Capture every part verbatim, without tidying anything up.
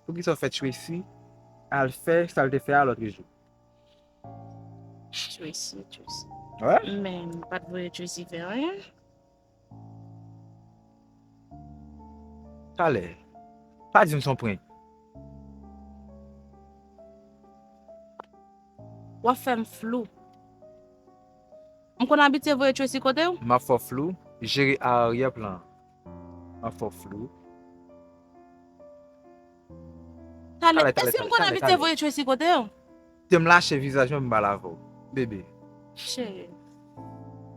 Poukisa w fè Tracy al fè sa l te fè a lòtrejou? Tracy, Tracy. Wè? Men, m pa t voye Tracy fè anyen. Talè. Pa di m se yon prank. W ap fè m flou. M konn abitye voye Tracy kote w? M ap fè w flou. Jere arrière plan. M ap fè w flou. Talè, Talè, talè, èske m talè, konn talè, abitye talè. Voye Tracy kote w? Te m lache vizaj mwen m pale avè w. Bebe. Cheri.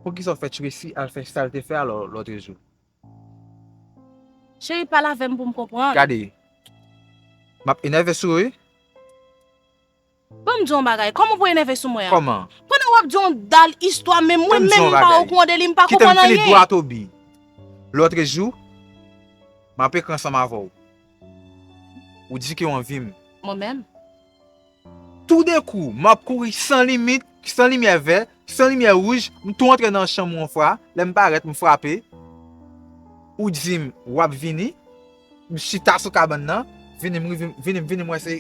Poukisa w fè Tracy al fè sa l te fè a lò- lòtrejou? Cheri, pale avè m pou m konprann. Gade. M ap enève sou ou, wi. Ban m di yon bagay. Kòman w pou enève sou mwen an? Kòman? Pandan w ap di yon dal istwa, men mwen Ban m di menm yon m pa bagay. okonde li, m pa Kite m konprann fini anyen. Dwat obi. Lòtrejou, m ap ekri ansanm avè w. Ou di ke w anvi m. Mwen menm? Toudenkou, m ap kouri san limit, san limyè vè, san limyè wouj, m tou antre nan chanm ou yon fwa, lè m parèt, m frape, ou di m, w ap vini, m chita sou kabann nan, vini m rive, vini m, vini m wè se,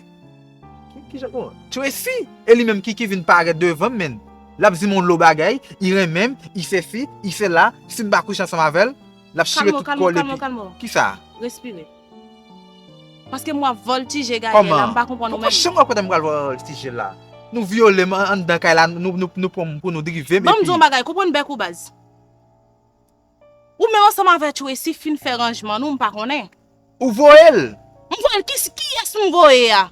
ki, ki jan, bon, Tracy, e li menm ki, ki vin parèt devan m, men, l ap di m yon lo bagay, i renmen m, i sesi, i sela, si m pa kouche ansanm avè l, l ap chire Kalme w, tout kalme kò w, l kalme w, epi, kalme w. Kisa? Respire. Paske m w ap vòltije gaye la, m pa konprann ou Ou menm. Chanm w ap kote m pral vòltije la. Nou vyole m an- anndan kay la, nou, nou, nou pran m pou nou drive m. Ban m di yon bagay, konprann bèk ou baz. Ou menm ansanm avè Tracy fin fè ranjman nou, m pa konnen. Ou voye l. M voye l, ki, kiyès m voye a?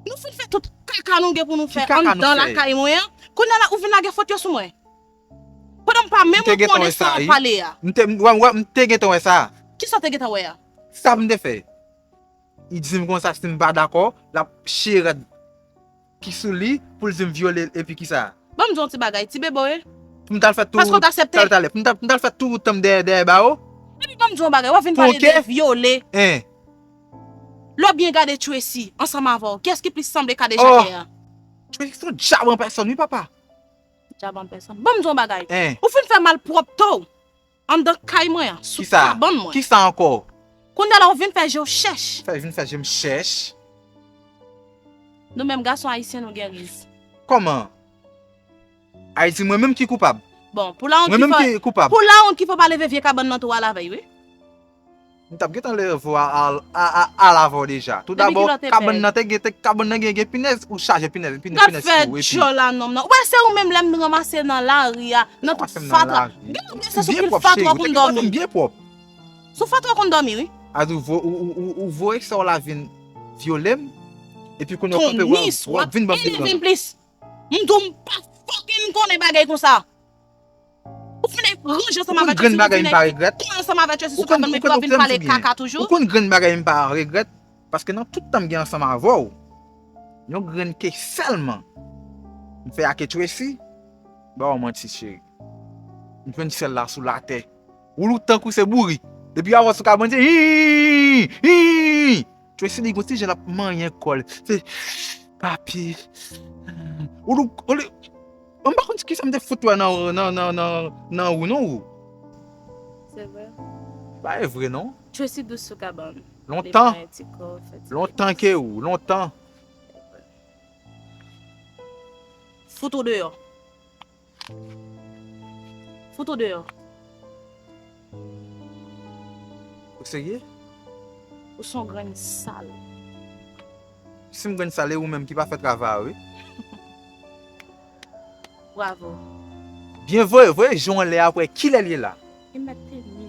Nou fin fè tout kaka nou gen pou nou fè kaka nou anndan fè? Lakay mwen an. Kounye a la, ou vin lage fòt yo sou mwen. Pandan m pa menm M te gentan konnen wè sa sa, w ap wi. pale a. M te, m, wè, m wè, m te gentan wè sa. Kisa w te gentan wè a? Sa m te fè. Li di m konsa, si m pa dakò, l ap chire rad ki sou li pou l di m vyole l, epi kisa? Ban m di yon ti bagay, ti bebe w ye. Pou m t al fè tou. Paske w t aksepte. Talè, talè. Pou m t al, pou m t al fè tou tanm dèyè, dèyè ba ou. Epi ban m di yon bagay, w ap vin Pou pale ke? De vyole. Hein. Lè w byen gade Tracy, ansanm avè w, kiyès ki plis sanble ka Oh. Dejakè a? Tracy se yon djab an pèsòn, wi, papa. Djab an pèsòn. Ban m di yon bagay. Hein. Ou fin fè malpwòpte w anndan kay mwen an, sou Kisa? Kabann mwen. Kisa ankò? Kounye a la, ou vin fè je w chèch. Fè vin fè je m chèch. Nou menm gason ayisyen, nou gen riz. Kòman? Ayiti, mwen menm ki koupab. Bon, pou lawont Mwen ki menm fò, ki koupab. Pou lawont ki fò pa leve vye kabann nan tou al avè l, wi. M t ap gentan leve a, a, a, a, al avè w deja. Tou Depi dabò, kilè w te kabann pè? Nan te gen, te, kabann nan gen, gen pinèz, ou chaje pinèz, M pinèz, t ap pinèz fè sou ou, epi djòl a nonm nan. Ou wè se ou menm lè m ranmase nan lari a, nan tout Ranmase m nan fatra. lari. Gen yon de sa sou Byen pil pwòp, fatra cheri, w ou konn te konn dòmi. Byen pwòp. Sou fatra w konn dòmi, wi. Adi ou vo-, ou, ou, ou, ou voye sa w la vin vyole m, epi kounye w kanpe w Tonis, w w ap vin ban m enève devan. M plis. M di w m pa fucking konnen bagay konsa. Ou fin ranje ansanm Ou konn avèk grenn Jezi, bagay ou m fin pa ranje regrèt. Kòl ansanm avèk Jezi Ou sou konn, kabann ou mwen, epi konn, w ou vin konn pale di kaka byen. toujou. Ou konn grenn bagay m pa regrèt. Paske nan tout tan m gen ansanm avè w, yon grenn ke sèlman m fè ake Tracy, ba w manti, cheri. M jwenn sèl la sou latè. Ou lou tankou se bourik. Depi avè w sou kabann, se hi, hi, hi, hi. Tracy li gon ti jan l ap manyen kò l. Se papi. Ou lou, ou lou, m pa konn kisa m te fout wè nan, nan, nan, nan, nan ou, non, ou. Se vre. Pa e vre, non. Tracy dous sou kabann. Lontan. Li manyen ti kò, fè ti Lontan ke ou, lontan. Fout ou deyò. Fout ou deyò. Ou serye? Ou se yon grenn sal. Si m grenn sal, e ou menm ki pa fè travay a, wi. Bravo. Byen voye, voye jan w anlè a pou wè kilè l ye la. E mèt te midi.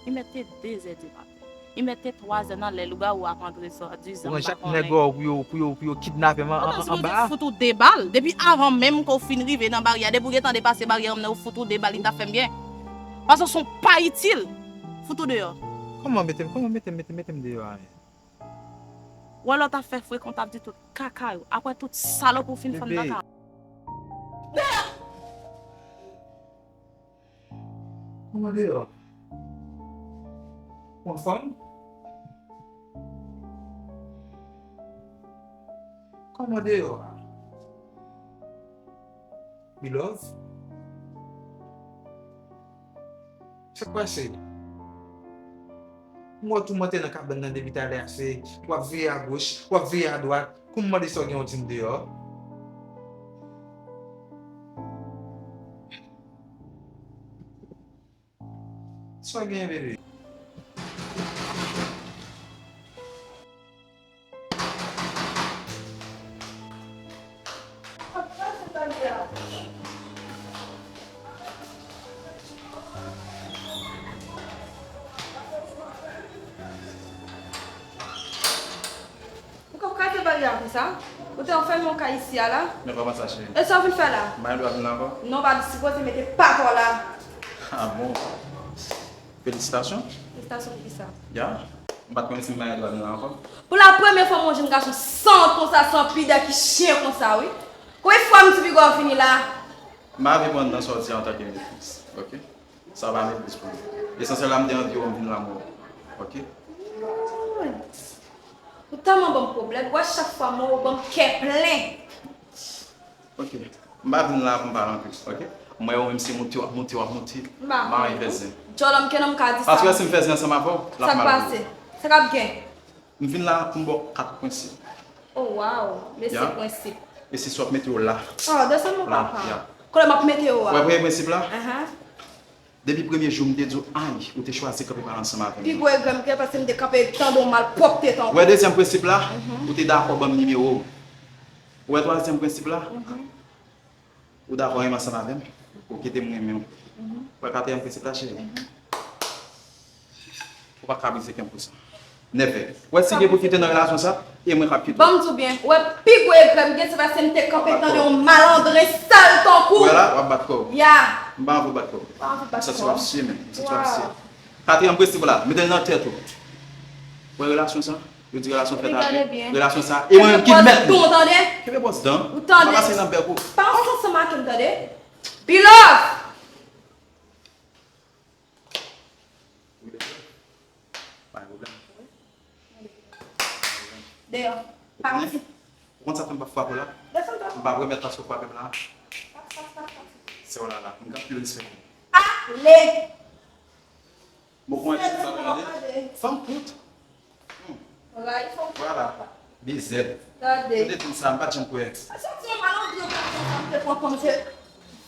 E mèt te de zè di maten. E mèt te twa zè nan lè lougawou ap antre swadizan. Ou M pa pran jak konnen. Nèg ou pou yo, pou yo, pou yo kidnape m an, Ou an, panse yo te anba a. Fout ou de bal. Depi avan menm ke w fin rive nan baryè, depi w gentan depase baryè an, ou fout ou de bal, li t ap fè m byen. Paske w se yon pa itil. Fout ou deyò. Kòman mete m, kòman mete m, mete, mete m deyò a? Ou wè lè w t ap fè frekan, w t ap di tout kaka yo. Apre tout salòp ou fin fè m nan Bebe. Ka. Kòman deyò? Ou anfòm? Kòman deyò a? Beloved? Sa k pase? M wè w tou monte nan kabann nan depi talè a, se w ap vire agoch, w ap vire adwat, kou m mande sa w gen w di m deyò. Sa w gen, bebe? Ou ka kraze baryè a konsa? Ou te anfèmen yon kay isi a la? Men kòman sa, cheri? E sa w vin fè la? M pa gen dwa vin la ankò? Non, w pa sipoze mete pa kò w la. Ah bon? Felisitasyon. Felisitasyon pou kisa? Ya. M pa t konnen si m pa gen dwa vin la ankò. Pou la premyè fwa m wè yon jenn gason san wont konsa, san pidè, ki chen konsa, wi. Konbyen fwa m di piga w vini la? M pa vle pran nan sa w di antanke mepriz, oke? Sa pa mepriz pou mwen. Esansyèl la, m te anvi w, m vin la mwen. Oke? Ou tèlman ban m pwoblèm. Wè, chak fwa m wè w, ou ban m kè plen. Oke. M pa vin la pou m pale anpil, oke? M wè ou menm se monte w ap monte, w ap monte. M pa anvi fè zen. Djòlòm, ke nan m ka di sa. Paske si m fè zen ansanm avè w, l ap mal pou ou. Sa k pase? Sa k ap gen? M vin la pou m ba w kat prensip. Oh, wow. Mesye prensip. E se sa w ap mete w la. Oh, desann non, papa. Kote m ap mete w a? Ou wè premye prensip la? Depi premye jou m te di w ay, ou te chwazi kanpe pale ansanm avè m. Pi gwo egrè m gen, paske m te kanpe tande w malpwòpte tankou. Ou wè dezyèm prensip la? Ou te dakò ban m nimewo w. Ou wè twazyèm prensip la? Ou dakò renmen ansanm avè m? Ou kite m renmen w. Ou wè katriyèm prensip la, cheri? Ou pa ka brize kè m pou sa. Nèfè. Ou wè si gen pou kite nan relasyon sa, e mwen k ap kite w. Ban m di w byen, ou wè pi gwo egrè m gen, se paske m te kanpe tande yon malandren sal tankou w. Ou wè la, w ap bat kò w. Ya. M pa anvi w bat kò w. Pa anvi bat kò w. M santi w ap sye menm. M santi w ap sye. Katriyèm prensip la, mete l nan tèt ou. Ou wè relasyon sa? Yo di relasyon fèt avè relasyon sa. E mwen menm ki mèt li. Kenbe bòs dan. Ou tande? Pa pase nan bèk ou. Pa ansanm ak m, tande? Bilòf! Pa gen pwoblèm. Deyò. Pa pase. Ou konn sa fè m pa frape w la? Desann tò. M pa remèt paske w frape m la. Pas, pas, pas, pas. Sè w la la. M gen anpil respè pou ou. Ale! Bon, kòman e sa, tande? Fanm kout. Hmm. Rayi fanm kout. Vwala. Bizèt. Tande. Ou te di m sa, m pa t janm kwè. Sa se yon malandren gason sa m te pran kòm se.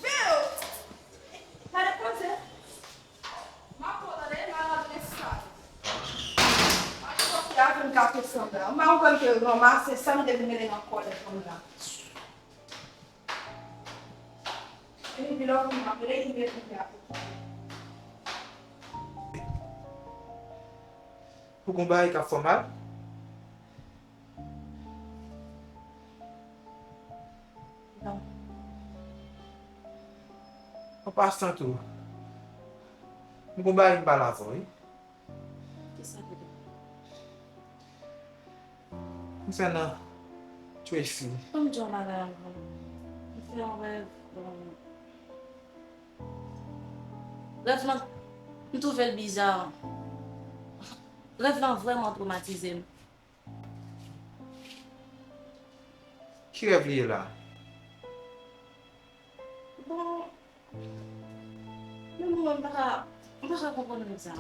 Vèw! Gade koze. M ap pran tande, malandren sal. Pa t sòti avè m ka fè sanblan. M pa konprann ke ranmase sa m te vin mele nan kòlè fanm la. Ou gon bagay k ap fè w mal? Non. An pasan tou, m gon bagay m pale avè w, wi. Kisa, bebe? Konsènan Tracy. Ban m di w yon bagay ankò. M fè yon rèv, bon. Rèv lan, m twouve l biza. Rèv lan vrèman twomatize m. Ki rèv li ye la? Bon, men mwen, m pa ka, m pa ka konprann rèv sa.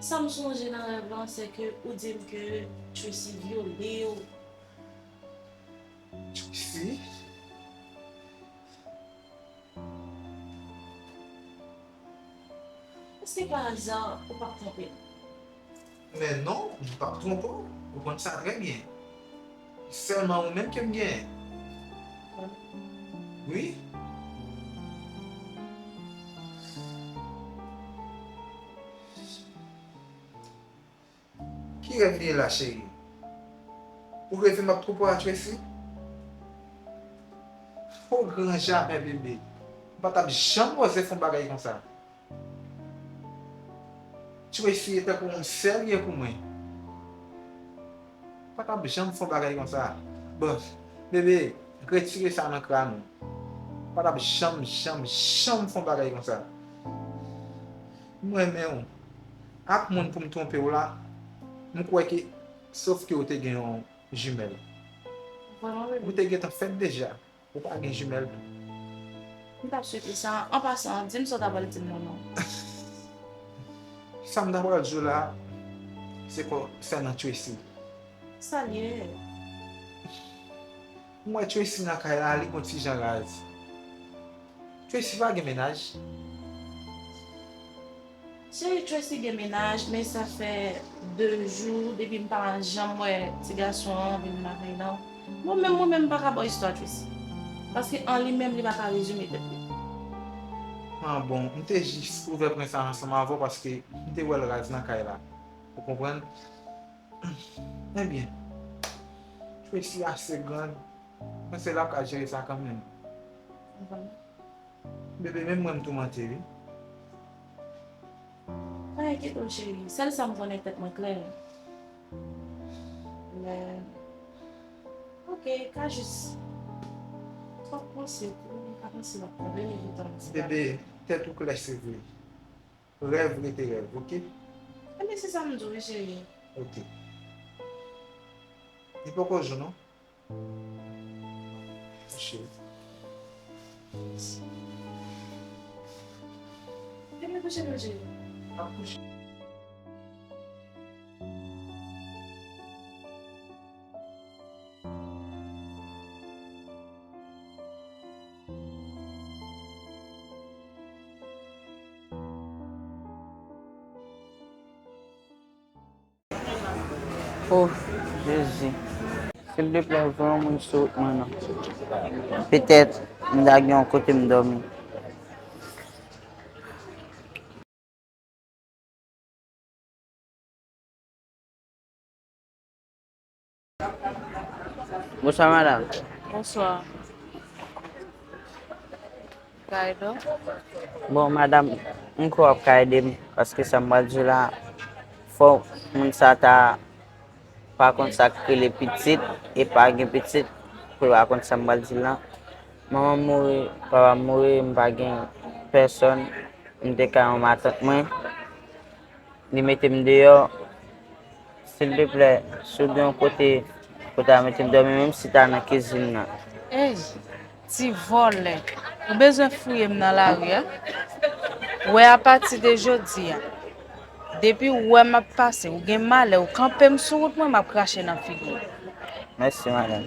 Sa m sonje nan rèv lan, se ke ou di m ke Tracy vyole w. Tracy? Èske pa aza ou pa t twonpe l? Men non, m p ap twonpe w. Ou konn sa trè byen. Sèlman ou menm ke m genyen. Wi. Ki rèv li ye la, cheri? Ou reve m ap twoupe w a Tracy? O gran jamè, bebe. M pa t ap janm oze fè yon bagay konsa. Tracy e tankou yon sè l ye pou mwen. M pa t ap janm fè yon bagay konsa. Bon, bebe, retire sa nan kràn ou. M pa t ap janm, janm, janm fè yon bagay konsa. M renmen w. Ak moun pou m twonpe w la, m kwè ke, sof ke w te gen yon jimèl. Vrèman, bebe. Ou te gentan fèt deja. Ou pa gen jimèl tou. M t ap swete sa. An pasan, di m sa w ta pral di m nan, non. Sa m ta pral di w la, se konsènan Tracy. Sa l ye? M wè Tracy nan kay la, li gon ti jan raz. Tracy pa gen mennaj? Cheri, Tracy gen mennaj, men sa fè de jou depi m pa janm wè ti gason an vin lakay la. Mwen menm, mwen menm, m pa ka ba w istwa Tracy. Paske an li menm, li pa ka rezime tèt li. Ah bon, m te jis ouvè pwen sa ansanm avè w paske m te wè l raz nan kay la. Ou konprann? Ebyen, Tracy ase grann. Mwen se l ap ka jere sa kanmenm. Bebe, menm mwen m toumante wi. Pa enkyete w, cheri. Sèl sa m konnen, tèt mwen klè. Men, oke, ka jis. Fòk panse tou, ka panse l ap pran de minit ann di. Bebe, tèt ou klè, se vre. Rèv rete rèv, oke? Ebyen, se sa m di w wi, cheri. Oke. Li poko jou, non? Kouche. Ebyen, kouche, non, cheri. Ap kouche. Oh, Jezi. Silvouplè, voye yon moun sou wout mwen non. Petèt, m ta gen yon kote m dòmi. Bonswa, madanm. Bonswa. Ka ede w? Bon, madanm, m kwè w ap ka ede m, paske sa m pral di w la, fò moun sa ta pa konn sa k rele pitit, e pa gen pitit, pou l pa konn sa m pral di l lan. Manman m mouri, papa m mouri, m pa gen pèsòn, m te kay yon matant mwen. Li mete m deyò. Silteplè, si w gen yon kote pou ta mete m dòmi, menm si ta nan kizin nan. Ey, ti vòlè, ou bezwen fouye m nan lari a? Wè, apati de jodi a, depi w wè m ap pase, ou gen malè, ou kanpe m sou wout mwen, m ap krache nan figi w. Mèsi, madanm.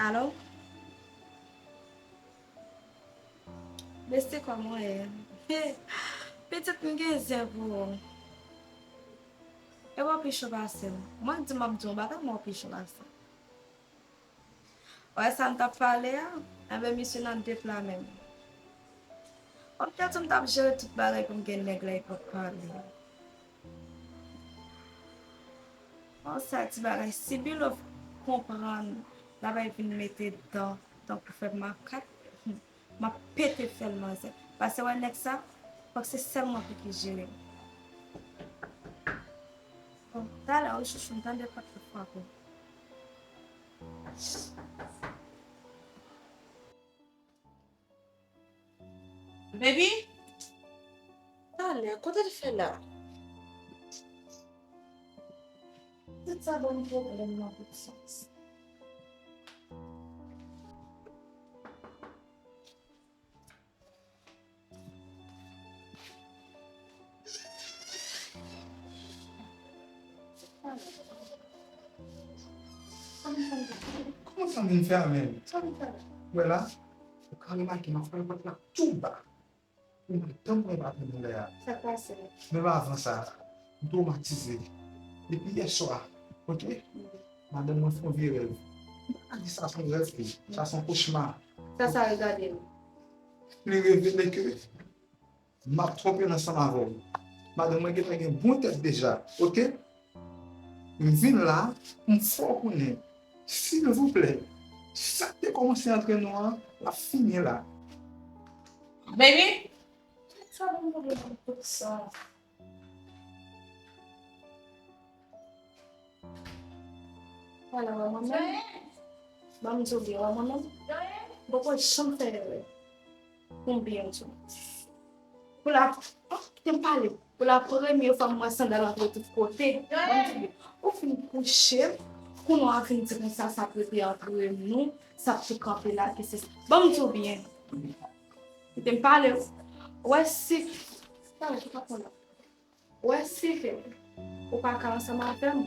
Alo? Besti, kòman w ye? Pitit, m gen zen pou ou. E w pi cho pase m. Mwen k di m ap di yon bagay, men w pi cho pase m. Wè sa n t ap pale a? Enben, misye nan de pla menm. Kòm tèt m t ap jere tout bagay pou m gen nèg la, li p ap pale. Bon, sa ti bagay, si Bilo konprann, l ap vin mete dan tankou fè makak. M ap pete fè l manzè. Pase wè nèg sa, fòk se sèl mwen pou ki jere. Bon, talè wi chouchou, m tande pòt la frape. Baby? Talè, kote l fè la? Tout sa ban m pwoblèm nan tout sans. Kòman sa vin fè a menm? Sa vin fè a? Wè la, ou ka remake m ap fè pòt la tou ba. Ou madanm mwen pa vin lè a. Sa k pase? Menm avan sa, m twomatize. Depi yè swa, oke? Madanm mwen fè yon vye rèv. M pa ka di sa se yon rèv tou. Sa se yon kochma. Sa, sa regade m. Li revele ke m ap twonpe l ansanm avè w. Madanm mwen gentan gen bon tèt deja, oke? M vin la, m fè w konnen, silvouplè, sa k te kòmanse antre nou an, l ap fini la. Baby? Sa ban m pwoblèm nan tout sa. Wala, wè mwen menm. Ban m di w byen, wè mwen menm. M poko janm fè erè. Konbyen w di w? Pou la, oh, kite m pale. Pou la premye fwa m wè sandal antre tout kote. Ban m di w byen. Ou fin kouche, kounye a w vin di konsa sa ap rete antre nou, sa ap tou kanpe la, ki se sa. Ban m di w byen. Kite m pale. Wè si, pale, se pa konn la. Wè si ke ou pa ka ansanm avè m,